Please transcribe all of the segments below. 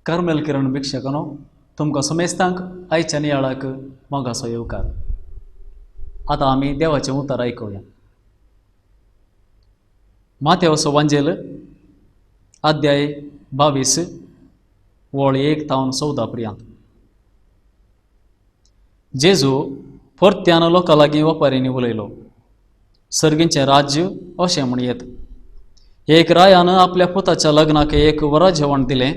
Carmel किरण भिक्षकांनो तुमकां समेस्तांक आयच्या नियाळाक मोगाचो येवकार. आतां आमी देवाचें उतर आयकुया. मातेवचो वांजेल अध्याय 22 वळ 1 तावन 14 पर्यंत. जेजू परत्यान लोकां लागीं वपारींनी उलयलो. सर्गींचें राज्य अशें म्हण येत. एक रायान आपल्या पुताच्या लग्नाक एक वरा जेवण दिलें.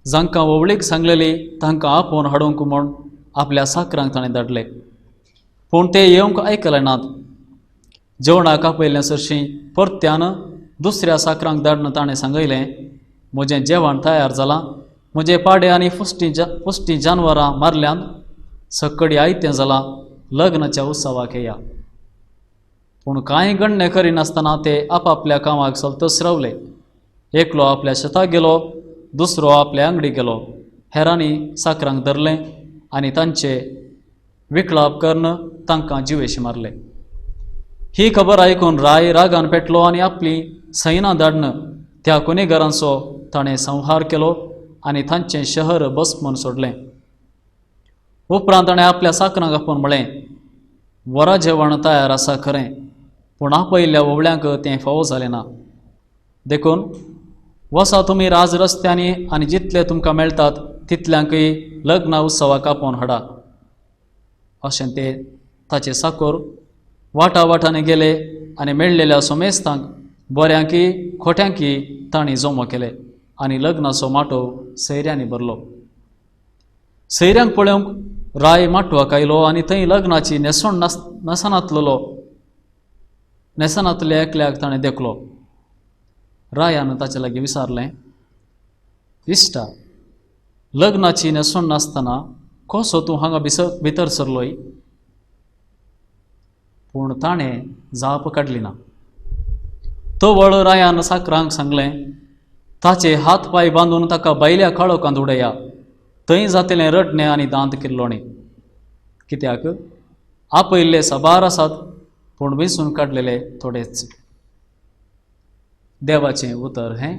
जांकां व्हवळीक सांगलेली तांकां आपोवन हाडूंक म्हूण आपल्या साकरांक ताणें धाडले, पूण ते येवंक आयकले नात. जेवणाक आपयलें सरशीं परत्यान दुसऱ्या साकरांक धाडून ताणें सांगयलें, म्हजें जेवण तयार जालां, म्हजे पाडे आनी पुश्टी जानवरां मारल्यान, सकडी आयतें जालां, लग्नाच्या उत्सवाक येया. पूण कांय गणणे करिनासतना ते आपापल्या कामाक चलतच रावले. एकलो आपल्या शेताक गेलो, दुसरो आपल्या आंगडी गेलो. हेरांनी साकरांक धरलें आनी तांचे विकळाप करून तांकां जिवेशी मारले. ही खबर आयकून राय रागान पेटलो आनी आपली सैनां धाडून त्या गुन्हेगारांचो ताणें संहार केलो आनी तांचें शहर बस म्हूण सोडलें. उपरांत ताणें आपल्या साकरांक आपोवन म्हळें, वरा जेवण तयार आसा खरें, पूण आपयल्ल्या व्हवळ्यांक तें फावो जालें ना. देखून वसा तुमी राज रस्त्यांनी आनी जितले तुमकां मेळटात तितल्यांकय लग्न उत्सवाक आपोवन हाडा. अशें ते ताचे साकोर वाटा वाटांनी गेले आनी मेळ्ळेल्या सोमेस्तांक बऱ्यांकी खोट्यांकी तांणी जमो केले आनी लग्नाचो माटोव सैऱ्यांनी भरलो. सैऱ्यांक पळोवंक राय माटवाक आयलो आनी थंय लग्नाची न्हेसण न्हेसणांतल्या एकल्याक ताणें देखलो. रायान ताचे लागीं विचारलें, इश्टा, लग्नाची न्हेसण नासतना कसो तूं हांगा भितर सरलोय? पूण ताणें जाप काडली ना. तवळ रायान साकरांक सांगलें, ताचे हात पांय बांदून ताका भायल्या काळोखांत उडया, थंय जातलें रडणें आनी दांत किल्लोणें. कित्याक आपयल्ले साबार आसात, पूण वेंचून काडलेले थोडेच. देवाचें उतर हें.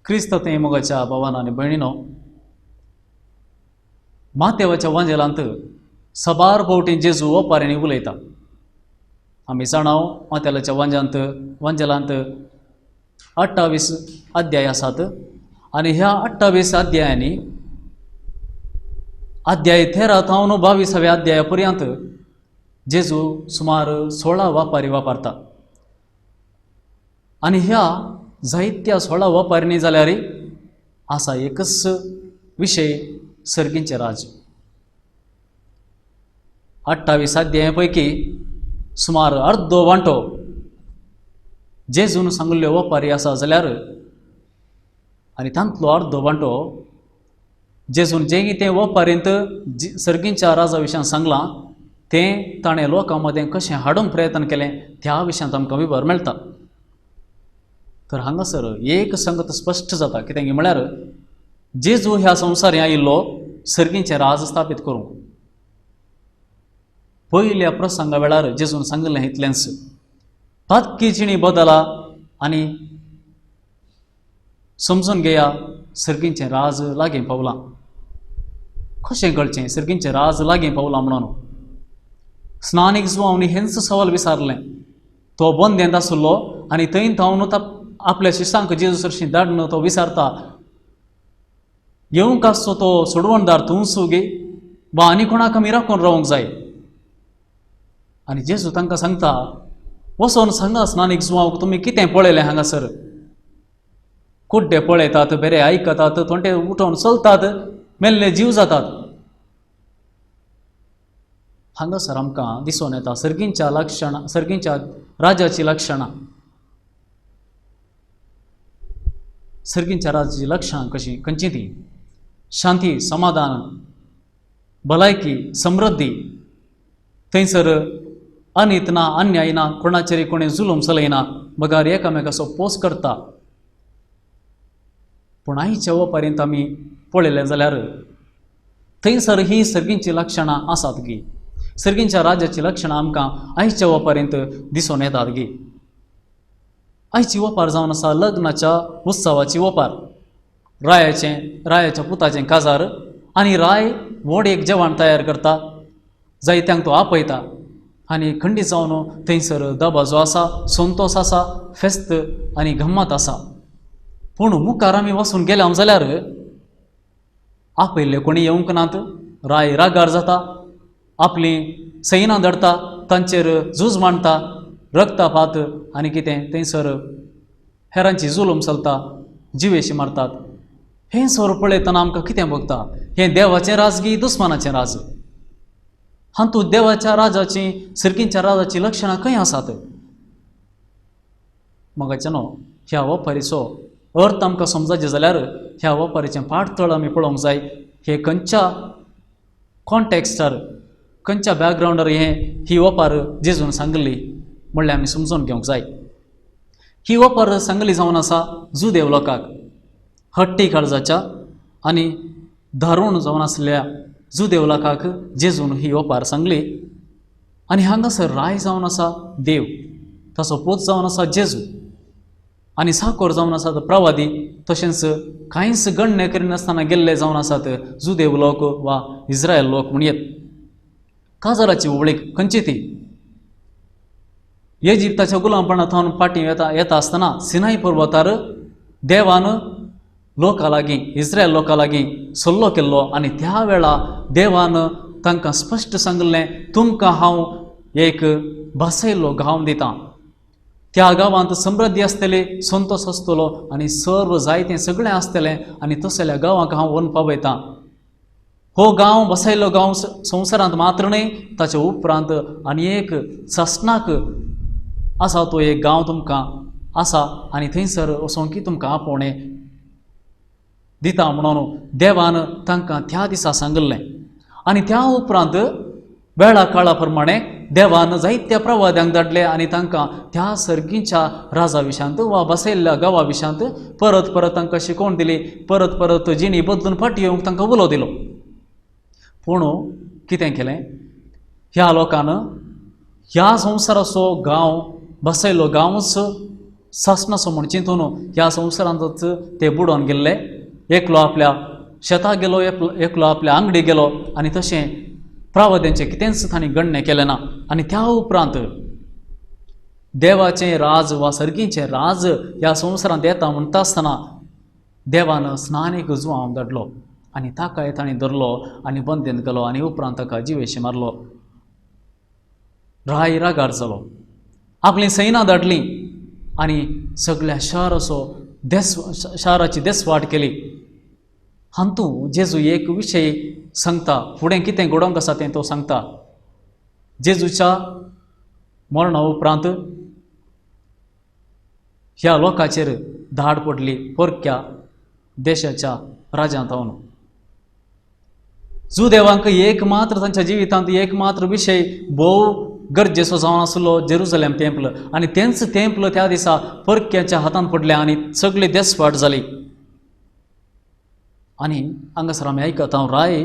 क्रिस्त थंय मोगाच्या भावान आनी भयणीनो, मातेवाच्या वांजेलांत साबार फावटी जेजू ओपारींनी उलयता. आमी जाणाव मातेलाच्या वांजेलांत 28 अध्याय आसात आनी ह्या 28 अध्यायांनी अध्याय 13 थावन 22व्या अध्याया पर्यंत जेजू सुमार 16 वापारी वापरता. आनी ह्या जायत्या 16 वापारींनी जाल्यार आसा एकच विशय, सर्गींचें राज्य. 28 अध्याया पैकी सुमार अर्दो वांटो जेजून सांगिल्ल्यो वपारी आसा जाल्यार आनी तांतलो अर्दो वांटो जेजून जें कितें वपारींत सर्गींच्या राजा विशयान सांगलां तें ताणें लोकां मदें कशें हाडूंक प्रयत्न केलें त्या विशयांत आमकां विवर मेळटा. तर हांगासर एक संगत स्पश्ट जाता, कितें म्हळ्यार जेजू ह्या संवसारांत आयिल्लो सर्गींचें राज स्थापीत करूंक. पयल्या प्रसंगा वेळार जेजून सांगिल्लें इतलेंच, पातकी जिणी बदला आनी समजून घेया सर्गींचें राज लागीं पावलां. कशें कळचें सर्गींचें राज लागीं पावलां म्हणून? स्नानीक जुवांनी हेंच सवाल विचारलें. तो बंदेंत आशिल्लो आनी थंय थावन आपल्या शिसांक जेजू सरशीं धाडून तो विचारता, येवंक आसचो तो सोडवणदार तूंच गे वा आनी कोणाक आमी राखून रावंक जाय? आनी जेजू तांकां सांगता, वचोन सांगा स्नानीक जुवांक तुमी कितें पळयलें हांगासर? कुड्डे पळयतात, बेरे आयकतात, तोंडे उठोवन चलतात, मेल्ले जीव जातात. हांगासर आमकां दिसून येता सर्गींच्या लक्षणां, सर्गींच्या राजाचीं लक्षणां. सर्गींच्या राजाचीं लक्षणां कशीं, खंयचीं तीं? शांती, समाधान, भलायकी, समृद्धी. थंयसर अनीत ना, अन्याय ना, कोणाचेर कोणी जुलूम चलयना, बगार एकामेकाचो पोस करता. पूण आयच्या वपारींत आमी पळयलें जाल्यार थंयसर ही सर्गींचीं लक्षणां आसात गी, सर्गींच्या राज्याचीं लक्षणां आमकां आयच्या वपारींत दिसून येतात गी. आयची ओपार जावन आसा लग्नाच्या उत्सवाची ओपार. रायाचें रायाच्या पुताचें काजार आनी राय व्हड एक जेवण तयार करता, जायत्यांक तो आपयता आनी खंडीत जावन थंयसर दबाजो आसा, संतोस आसा, फेस्त आनी गम्मत आसा. पूण मुखार आमी वचून गेले जाल्यार आपयल्ले कोणी येवंक नात. राय रागार जाता, आपली सैनां धाडटा, तांचेर झूज मांडटा, रक्तपात आनी कितें थंयसर हेरांची जुलूम चलता, जिवेशी मारतात. हें सर पळयतना आमकां कितें भोगता? हें देवाचें राज गी दुस्मानाचें राज? हातूंत देवाच्या राजाची सर्गींच्या राजाचीं लक्षणां खंय आसात? मगाचें न्हू ह्या वपारीचो अर्थ आमकां समजायचें जाल्यार ह्या वपारीचें पाटथळ आमी पळोवंक जाय. हे खंयच्या कॉन्टेक्स्टार, खंयच्या बॅकग्रावंडार हें ही ओपार जेजून सांगली म्हणल्यार आमी समजून घेवंक जाय. ही ओपार सांगली जावन आसा जुदेव लोकांक, हट्टी काळजाच्या आनी धारूण जावन आसल्या जुदेव लोकांक जेजून ही ओपार सांगली. आनी हांगासर राय जावन आसा देव, ताचो पूत जावन आसा जेजू आनी साकोर जावन आसात प्रवादी, तशेंच कांयच गण्य करिनासतना गेल्ले जावन आसात जुदेव लोक वा इस्रायल लोक म्हणयेत. काजाराची होळीक खंयची ती? इजिप्ताच्या गुलामपणा थावन फाटीं येता आसतना सिनाय पर्वतार देवान लोकां लागीं, इस्रायल लोकां लागीं सल्लो केल्लो आनी त्या वेळा देवान तांकां स्पश्ट सांगिल्लें, तुमकां हांव एक भासयल्लो गांव दितां, त्या गांवांत समृद्धी आसतली, संतोश आसतलो आनी सर्व जाय तें सगळें आसतलें आनी तसल्या गांवांक हांव व्हरून पावयतां. हो गांव बसयल्लो गांव संवसारांत मात्र न्हय, ताचे उपरांत आनी एक सासणाक आसा तो एक गांव तुमकां आसा आनी थंयसर वचोंक की तुमकां आपोवणें दिता म्हणून देवान तांकां त्या दिसा सांगिल्लें. आनी त्या उपरांत वेळा काळा प्रमाणे देवान जायत्या प्रवाद्यांक धाडले आनी तांकां त्या सर्गीच्या राजा विशांत वा बसयल्ल्या गांवा विशांत परत परत तांकां शिकोवण दिली, परत परत जिणी बदलून फाटी येवंक तांकां उलो दिलो. पूण कितें केलें ह्या लोकान? ह्या संवसाराचो गांव बसयल्लो गांवच सासणाचो म्हूण चिंतून ह्या संवसारांतच ते बुडोवन गेल्ले. एकलो आपल्या शेताक गेलो, एकलो आपल्या आंगडी गेलो आनी तशें प्रावद्यांचें कितेंच तांणी गण्य केलें ना. आनी त्या उपरांत देवाचें राज वा सर्गीचें राज ह्या संवसारांत येता म्हणटा आसतना देवान स्नानीक जुवांव धाडलो आनी ताकाय तांणी धरलो आनी बंदेंत गेलो आनी उपरांत ताका जिवेशी मारलो. राय रागार जालो, आपलीं सैनां धाडलीं आनी सगळ्या शाराचो शाराची देसवाट केली. हातूंत जेजू एक विशय सांगता, फुडें कितें घडोवंक आसा तें तो सांगता. जेजूच्या मरणा उपरांत ह्या लोकांचेर धाड पडली परक्या देशाच्या राज्यांत. जुदेवांक एक मात्र तांच्या जिवितांत एक मात्र विशय भोव गरजेचो जावन आसलो, जेरुजलेम टेम्पल, आनी तेंच टेम्पल त्या दिसा परक्याच्या हातांत पडलें आनी सगळी देसवाट जाली. आनी हांगासर आमी आयकता राय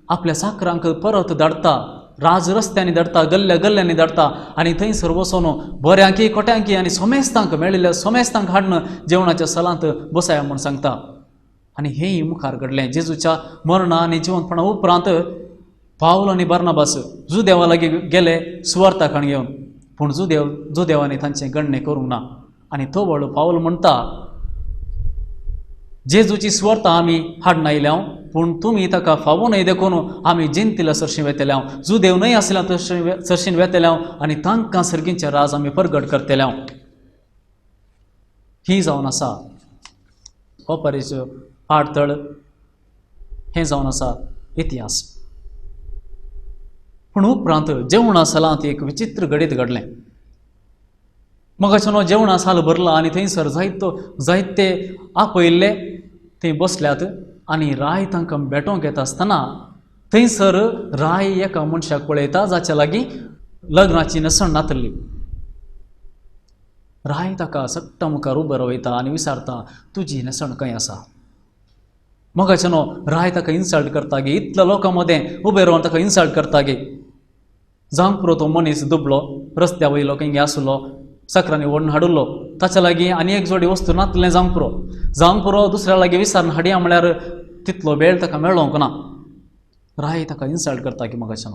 आपल्या चाकरांक परत धाडटा, राज रस्त्यांनी धाडटा, गल्ल्या गल्ल्यांनी धाडटा आनी थंयसर वचून बऱ्यांकी खोट्यांकी आनी सोमेस्तांक मेळिल्ल्या सोमेस्तांक हाडून जेवणाच्या सलांत बसाया म्हूण सांगता. आनी हेंय मुखार घडलें. जेजूच्या मरणा आनी जिवंतपणा उपरांत पावल आनी बार्नाबास जुदेवा लागीं गेले सुवार्ता खाण घेवन, पूण जुदेवांनी तांचें गण्य करूंक ना. आनी तो वळ पावल म्हणटा, जेजूची सुवार्ता आमी हाडून आयल्या, पूण तुमी ताका फावो न्हय देखून आमी जिंतिला सरशीं वेतल्या, जुदेव न्हय आसल्या सरशीं वेतल्या आनी तांकां सर्गींचें राज आमी परगट करतल्या. ही जावन आसा ओपारीचो पाटथळ, हें जावन आसा इतिहास. पूण उपरांत जेवणा सालांत एक विचित्र घडीत घडलें. मगाचें जेवणा साल भरला आनी थंयसर जायते आपयल्ले थंय बसल्यात आनी राय तांकां भेटोवंक येता आसतना थंयसर राय एका मनशाक पळयता जाच्या लागीं लग्नाची न्हेसण नातली. राय ताका सट्टा मुखार उबो रावयता आनी विचारता, तुजी न्हेसण खंय आसा? मगाचें राय ताका इन्सल्ट करता गे, इतल्या लोकां मदें उबे रावन ताका इन्सल्ट करता गे. जावंक पुरो तो मनीस दुबळो, रस्त्या वयलो खंय आसलो, सकरांनी ओडून हाडिल्लो. ताच्या लागीं आनी एक जोडी वस्तू नातलें जावंक पुरो, जावंक पुरो दुसऱ्या लागीं विचारून हाडया म्हळ्यार तितलो वेळ ताका मेळोंक ना. राय ताका इन्सल्ट करता की मगाच्यान.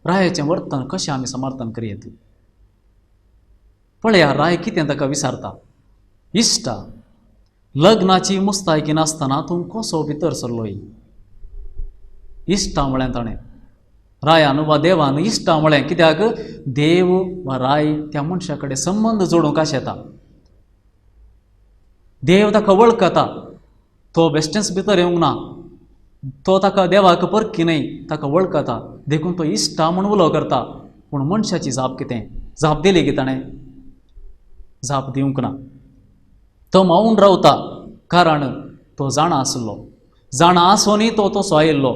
रायाचें वर्तन कशें आमी समर्थन करयेत? पळया राय कितें ताका विचारता, इश्टा लग्नाची मुस्तायकी नासतना तूं कसो भितर सरलोय? इश्टा म्हळें ताणें, रायान वा देवान इश्टा म्हळें कित्याक देव वा राय त्या मनशा कडेन संबंद जोडूंक आशेता. देव ताका वळखता, तो बेश्टेंच भितर येवंक ना, तो ताका देवाक परकी न्हय, ताका वळखता, देखून तो इश्टा म्हूण उलो करता. पूण मनशाची जाप कितें? जाप दिली की ताणें? जाप दिवंक ना. तो मावून रावता कारण तो जाणा आसलो, जाणा आसूनय तो तसो आयिल्लो.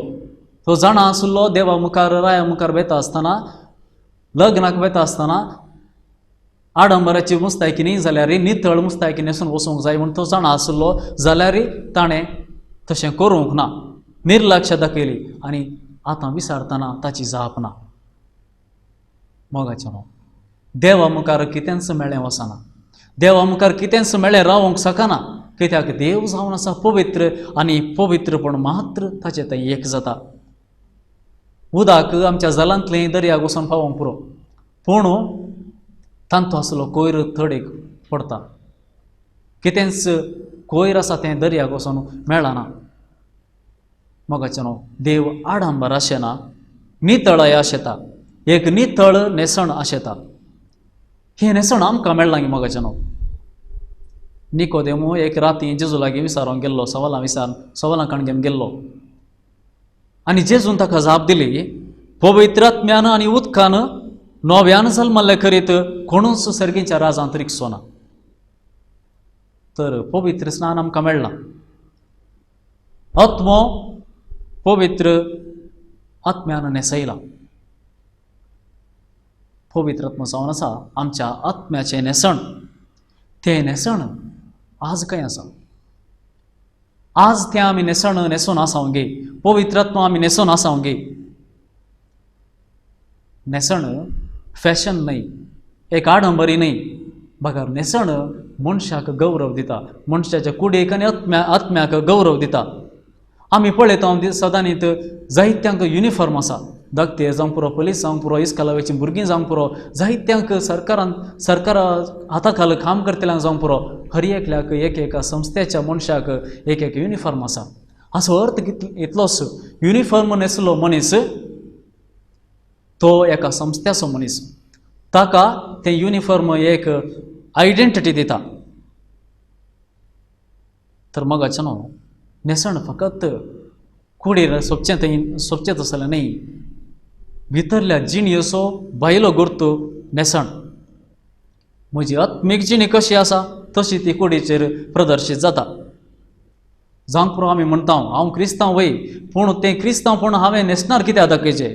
तो जाणा आसलो देवा मुखार राया मुखार वेता आसतना, लग्नाक वेता आसतना आडंबराची मुस्तायकी न्ही जाल्यार नितळ मुस्तायकी न्हेसून वचूंक जाय म्हूण तो जाणा आसलो, जाल्यार ताणें तशें करूंक ना, निर्लक्ष दाखयली आनी आतां विचारतना ताची जाप ना. मोगाचें देवा मुखार कितेंच मेळ्ळें वचना, देवा मुखार कितेंच मेळ्ळें रावंक शकना, कित्याक देव जावन आसा पवित्र आनी पवित्रपण मात्र ताचें थंय एक जाता. उदक आमच्या जालांतलें दर्याक वचून पावोवंक पुरो, पूण तांचो आसलो कोयर थडेक पडटा, कितेंच कोयर आसा तें दर्याक वचून मेळना. मोगाचें न्हू देव आडंबर आशेना, नितळाय आशेता, एक नितळ न्हेसण आशेता. हें न्हेसण आमकां मेळ्ळां की मोगाचें न्हू? निकोदेमू एक राती जेजू लागीं विचारूंक गेल्लो, सवालां विचार सवालां काण घेवन गेल्लो आनी जेजून ताका जाप दिली, पवित्र आत्म्यान आनी उदकान नव्यान जल्मल्ले करीत कोणूच सर्गीच्या राजांत रिगचो ना. तर पवित्र स्नान आमकां मेळ्ळां, आत्मो पवित्र आत्म्यान न्हेसयला. पवित्र आत्मो जावन आसा आमच्या आत्म्याचें न्हेसण. तें न्हेसण आज खंय आसा? आज तें आमी न्हेसण न्हेसून आसा गे, पवित्र आत्मो आमी न्हेसून आसा गे. न्हेसण फॅशन न्हय, एक आडंबरी न्हय, बगर न्हेसण मनशाक गौरव दिता, मनशाच्या कुडीक आनी आत्म्याक गौरव दिता. आमी पळयता सदांनीत जायत्यांक युनिफॉर्म आसा, धाकटे जावंक पुरो, पोलीस जावंक पुरो, इस्कोलावेची भुरगीं जावंक पुरो, जायत्यांक सरकारान सरकारा हाता खाल काम करतल्यांक जावंक पुरो, हर एकल्याक एक एका संस्थेच्या मनशाक एक एक युनिफॉर्म आसा. हाचो अर्थ इतलोच, युनिफॉर्म न्हेसलो मनीस तो एका संस्थेचो मनीस, ताका तें युनिफॉर्म एक आयडेंटिटी दिता. तर मोगाचें न्हू न्हेसण फकत कुडीर सोबचें थंय सोबचें तसलें न्हय, भितरल्या जिणेचो भायलो गुर्तू न्हेसण. म्हजी आत्मीक जिणी कशी आसा तशी ती कुडीचेर प्रदर्शीत जाता. जावंक पुरो आमी म्हणटा हांव क्रिस्तांव वय, पूण तें क्रिस्तांवपण हांवें न्हेसणार कित्याक दाखयचें?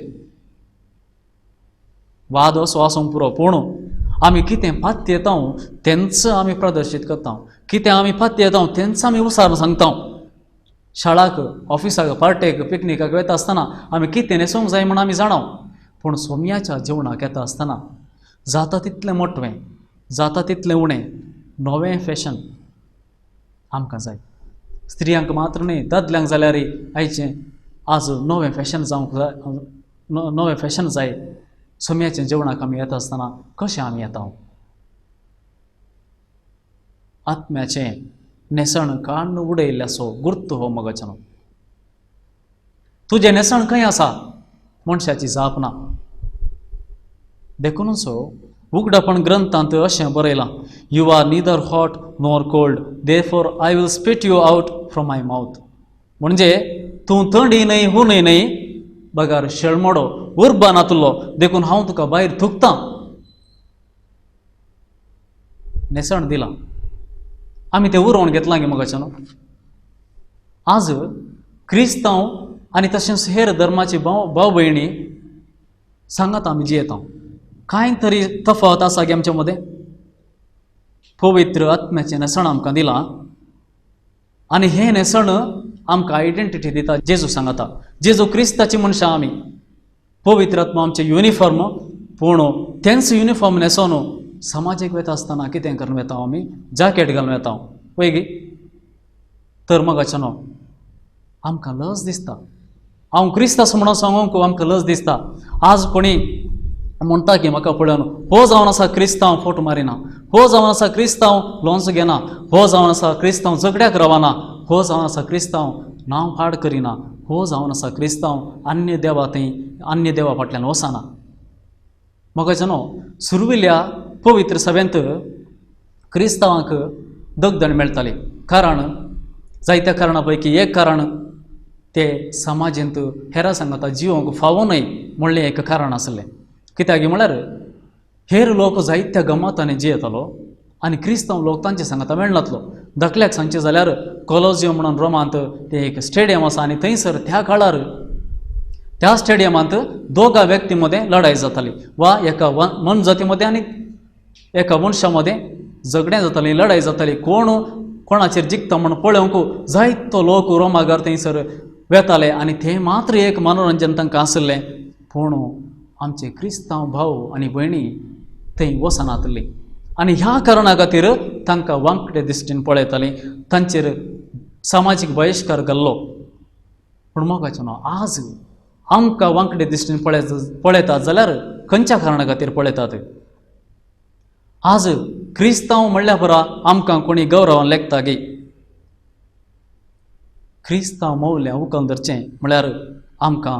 वाद असो आसूंक पुरो, पूण आमी कितें पातयेता तेंच आमी प्रदर्शीत करता, कितें आमी पातयेता तेंच आमी उसार सांगता. शाळाक, ऑफिसाक, पार्टेक, पिकनिकाक वता आसतना आमी कितें न्हेसूंक जाय म्हूण आमी जाणा, पूण सोम्याच्या जेवणाक येता आसतना जाता तितलें मोटवें, जाता तितलें उणें नवें फॅशन आमकां जाय. स्त्रियांक मात्र न्हय, दादल्यांक जाल्यार आयचें आज नवें फॅशन जावंक जाय, नवें फॅशन जाय. सोम्याच्या जेवणाक आमी येता आसतना कशें आमी येता? आत्म्याचें न्हेसण काडून उडयल्ल्याचो गुर्त हो मोगाचें. तुजें न्हेसण खंय आसा? मनशाची जाप ना. देखूनच उगडापण ग्रंथांत अशें बरयलां, you are neither hot nor cold, therefore I will spit you out from my mouth. म्हणजे तूं थंडी न्हय हुनय न्हय, बगर शेळमोडो उर्बा नातलो, देखून हांव तुका भायर थुकतां. न्हेसण दिलां आमी तें उरोवन घेतलां गे मोगाचें न्हू. आज क्रिस्तांव आनी तशेंच हेर धर्माची भाव भयणी सांगात आमी जियेता, कांय तरी तफावत आसा गे आमच्या मदें. पवित्र आत्म्याचें न्हेसण आमकां दिलां आनी हें न्हेसण आमकां आयडेंटिटी दिता. जेजू सांगता, जेजू क्रिस्ताची मनशां आमी, पवित्र आत्मा आमचें युनिफॉर्म, पूण तेंच युनिफॉर्म न्हेसोन समाजीक वेता आसतना कितें करून वेता आमी जॅकेट घालून वेता वय गी तर मोगाच्यानो आमकां लज दिसता. हांव क्रिस्त आसा म्हणून सांगूंक आमकां लज दिसता. आज कोणी म्हणटा की म्हाका पळोवन हो जावन आसा क्रिस्तांव फोट मारिना, हो जावन आसा क्रिस्तांव लोंच घेना, हो जावन आसा क्रिस्तांव झगड्याक रावना, हो जावन आसा क्रिस्तांव नांव पाड करिना, हो जावन आसा क्रिस्तांव अन्य देवा थंय अन्य देवा फाटल्यान वचना. मोगाच्यानो सुरविल्या पवित्र सभेंत क्रिस्तांवांक दगदण मेळटाली. कारण जायत्या कारणां पैकी एक कारण ते समाजेंत हेरां सांगता जिवंक फावो न्हय म्हणलें एक कारण आसलें. कित्याक म्हळ्यार हेर लोक जायत्या गमतांनी जियेतालो आनी क्रिस्तांव लोक तांचे सांगता मेळनातलो. धाकल्याक सांगचें जाल्यार कोलोजियम म्हणून रोमांत तें एक स्टेडियम आसा आनी थंयसर त्या काळार त्या स्टेडियमांत दोगा व्यक्ती मदें लडाय जाताली वा एका मनजाती मदें आनी एका मनशा मदें झगडें जातालीं, लडाय जाताली. कोण कोणाचेर जिखता म्हूण पळोवंक जायतो लोक रोमागार थंयसर वेताले आनी तें मात्र एक मनोरंजन तांकां आशिल्लें. पूण आमचे क्रिस्तांव भाव आनी भयणी थंय वचनातली आनी ह्या कारणा खातीर तांकां वांकडे दिश्टीन पळयतालीं, तांचेर सामाजीक बहिश्कार घाल्लो. पूण मोगाचें न्हू आज आमकां वांकडे दिश्टीन पळयतात जाल्यार खंयच्या कारणा खातीर पळयतात? आज क्रिस्तांव म्हणल्यार पुरा आमकां कोणी गौरवान लेखता गी? क्रिस्तांव मौल्यां उकल धरचें म्हळ्यार आमकां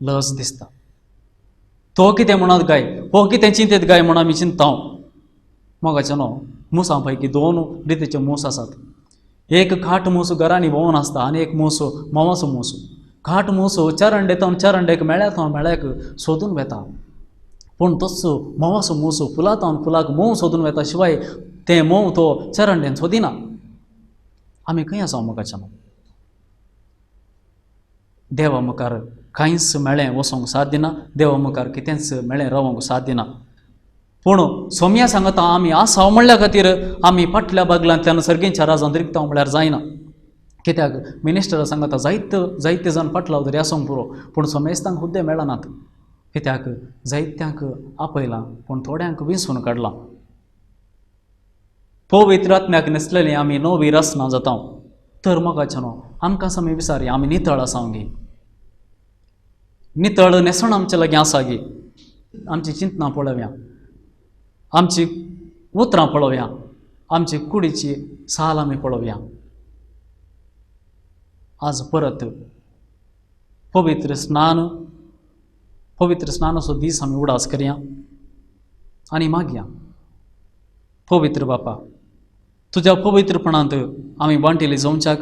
लज दिसता. तो कितें म्हणत गाय, हो कितें चिंतेत गाय म्हूण आमी चिंतता. मोगाचें न्हू मुसां पैकी दोन रितीचे मूस आसात. एक खाट मूस घरांनी भोंवन आसता आनी एक मूस म्होंवाचो मूस. खाट मूस चरंडे तावन चरंडेक मेळ्ळ्या तावन मेळ्ळ्याक सोदून वेता, पूण तोच म्होंवाचो मूस फुलां तावन फुलाक म्होंव सोदून वेता शिवाय तें म्होंव तो चरंडेन सोदिना. आमी खंय आसा मोगाच्या न्हू? देवा मुखार कांयच मेळ्ळें वचोंक साथ दिना, देवा मुखार कितेंच मेळ्ळें रावोंक साथ दिना. पूण सोम्या सांगता आमी आसा म्हणल्या खातीर आमी फाटल्या बागलांतल्यान सर्गींच्या राजांत रिगता म्हळ्यार जायना. कित्याक मिनिस्टरा सांगता जायते जायते जाण फाटलाव तरी आसूंक पुरो, पूण सोमेस्तांक हुद्दे मेळनात. कित्याक जायत्यांक आपयलां पूण थोड्यांक विंचून काडलां. पवित्र आत्म्याक न्हेसलेली आमी नवी रचना जाता. तर मोगाचें न्हू आमकां आमी विचारया आमी नितळ आसा गी? नितळ न्हेसण आमचे लागीं आसा गी? आमची चिंतनां पळोवया, आमची उतरां पळोवया, आमची कुडीची साल आमी पळोवया. आज परत पवित्र स्नान, पवित्र स्नानाचो दीस आमी उडास करया आनी मागया, पवित्र बापा तुज्या पवित्रपणांत आमी बांटिल्ली जावच्याक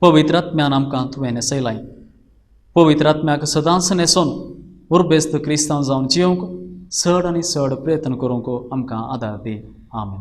पवित्र आत्म्यान आमकां तुवें न्हेसयलाय. पवित्र आत्म्याक सदांच न्हेसोन उर्बेस्त क्रिस्तांव जावन जियोंक चड आनी चड प्रयत्न करूंक आमकां आदार दी. आमेन.